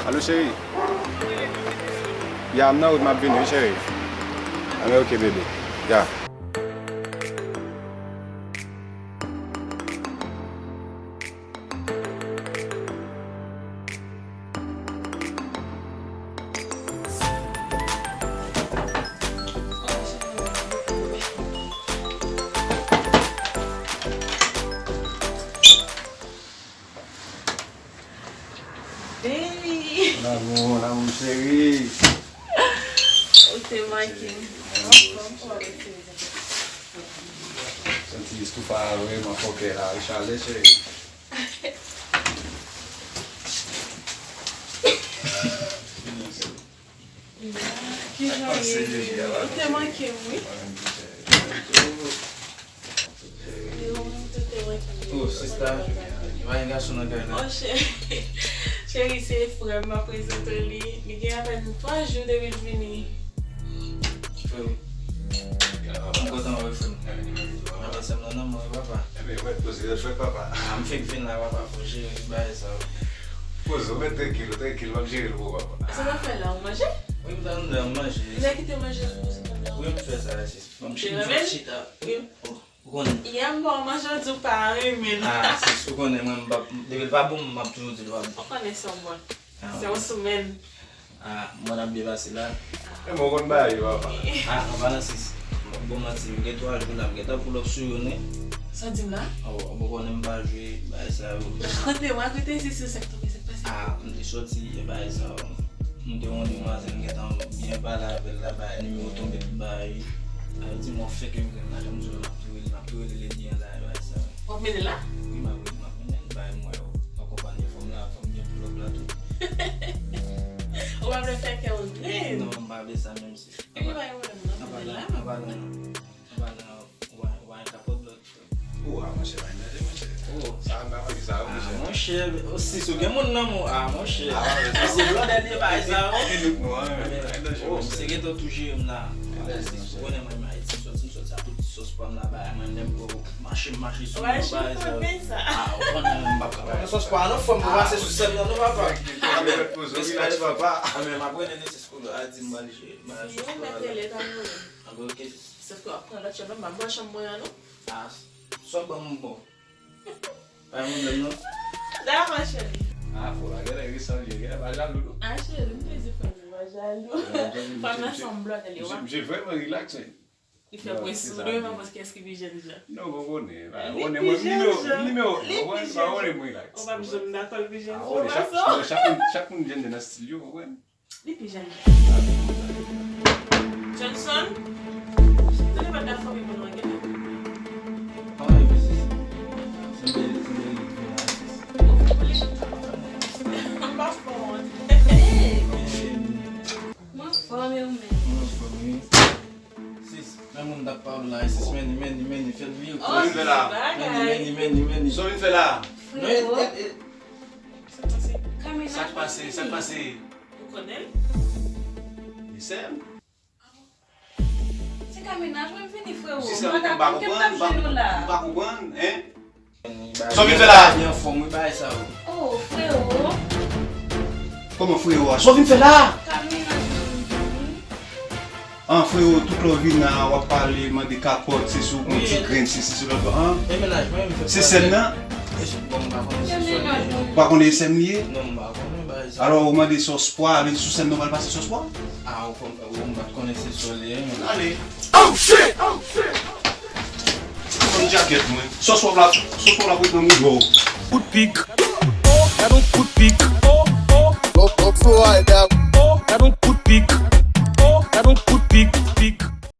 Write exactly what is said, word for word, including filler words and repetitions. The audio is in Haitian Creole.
Alo, cheri. Ya, m nan wout, m ap vini, wi, cheri. Anben, oke, bebe. Ya. Baby! Lanmou, lanmou cheri. Ou te manke m. Anfòm, kòman w ap retire sa? Santi estoufa a vrèman fòkè la, wi, chalè cheri. Kijan w ye? Ou te manke m, wi. Yo, ou menm tou te manke m. Oh, sista, pa gen gason nan kay la. Oh, cheri. Cheri, se frè m, m ap prezante w li. Li gen apèn twa jou depi l vini. Frè m. M kontan wè w, frè m. Mwen, sè m nan, non, mwen, papa. Ebyen, mwen poze l fè papa. Ah, m fèk vin la, papa, fò jere bagay sa yo. Poze w, mèt trankil, trankil, m ap jere l pou ou, papa. Sa w ap fè la, ou manje? Wi, m t anndan, m manje. Lè ki te manje pou se konn la. Wi, m fè sa, sis. Ban m chita. Wi. Oh, ou konnen. Yè m ba w manje, w di w pa renmen l. Ah, sis, ou konnen, mwen, m p ap, depi l pa bon, m ap toujou di l pa bon. Ou konnen sa w bon. Ah, se yon semèn. Ah, mwen ap byen pase la. E mwen konn bagay yo, papa. Ah, an palan sis. M ap ba w manti, m gen twa jou la, m gentan pull up sou yo, nen. Sa w di m la? Oh, ou konnen m pa jwe bagay sa yo. Rakonte m, rakonte sis, sa k tonbe, sa k pase? Ah, m te sòti, e bagay sa yo. M te wè yon demwazèl, m gentan byen pale avè l la, bay nimewo tonbe, bay. Sa vle di m wè fèk yo m gen la, jan m di w, m ap tou rele, m ap tou rele ledi an la, bay sa. W ap mennen l la? Wi, m ap, m ap mennen l, bay m wè yo. M akonpanye fanm la, fanm byen pull up la tou. Ou pa vle fè kè w grenn? Non, m pa vle sa menm si. Epi pa gen pwoblèm, non, m ap mennen l la, m ap mennen l. Anba nan, anba nan, wine, wine kapot blòk. Oh, ah, monchè, pa gen danje, monchè. Oh. Sa, m pa manje sa, wi, monchè. Ah, monchè, oh, sis, ou gen moun nan men w, ah, monchè. Ah, monchè. Se blòdè li ye, bagay sa, oh. Gen lòt mo, ah, men, pa gen danje, oh, monchè. Misye gentan tou jere m la. Sis, ou konnen mwen, m Ayiti, m sòti, m sòti ak tout ti sòs pa m la, bagay mwen, lè m, oh, mache, m mache sou yo, bagay sa. Ah, ou konnen mwen, m p ap ka pran sòs pa non, fò m pase sou sèl nan, non, papa. Ah, men, respè, respè. Ah, men, m ap rele li, sis, kou a di m pral jere, m pral jere sòs pa la. Anben, oke, sis. Sèf ke w ap pran lòt chanm nan, m ap ba w chanm mwen an, non. Ah, sa w ban m bon. Pa gen pwoblèm, non. Dakò, cheri. Ah, fò la, genlè resan li, genlè pa jalou, non. Ah, cheri, m plezi fanm yo pa jalou. Fanm nan se yon blòdè li ye, w ap. Misye vrèman rilaks, wi. Li fè pwen sou nou, e pa paske èske pi jèn jan. Non, bon, konnen, pa konnen mwen, nimewo, nimewo, ou konnen, pa konnen mwen rilaks. Ou p ap janm dakò l pi jèn jan, chak, chak moun, chak moun jèn jan nan stil yo, ou konprann? Li pi jèn. Johnson, se te pa ta fanmi moun nan gentan. Kòman yo sis? Se bèl, se bèl li vin la sis. Ou fè pou li? M pa fè wont. Mwen fòme ou menm. Mwen fòme. Sis, men moun t ap pale la, sis, men, men, men, fè l vire. Oh, bagay. Men, men, men, men. Sa w vin fè la? Frero. Sa k pase? Kamina. Sa k pase? Sa k pase? Ou konnen l? Li sè m. Se ka mennaj mwen m vini, frero. Si sè m, m pa konprann, m pa konprann, hein? Sa w vin fè la? Li anfòm, wi, bagay sa yo. Oh, frero. Kòman frero a? Sa w vin fè la? Ka mennaj mwen m vini. An, frero, tout lè w vin la, w ap pale, mande kapòt, se si w gon ti grenn, se si, se lòt, an? Se sè m nan? Bon, m pa konnen se sè m li ye. Ou pa konnen se sè m li ye? Non, m pa konnen bagay sa. Alò, ou mande sòs pwa, vle di sou sèn nan w pral pase sòs pwa? Ah, ou konn, ou m pa t konnen se sòs li ye, men. Ale. Oh, shit! Oh, shit! Konn djakèt mwen. Sòs pwa la, sòs pwa la pou nan moudo. Kout pik. Oh, gad on kout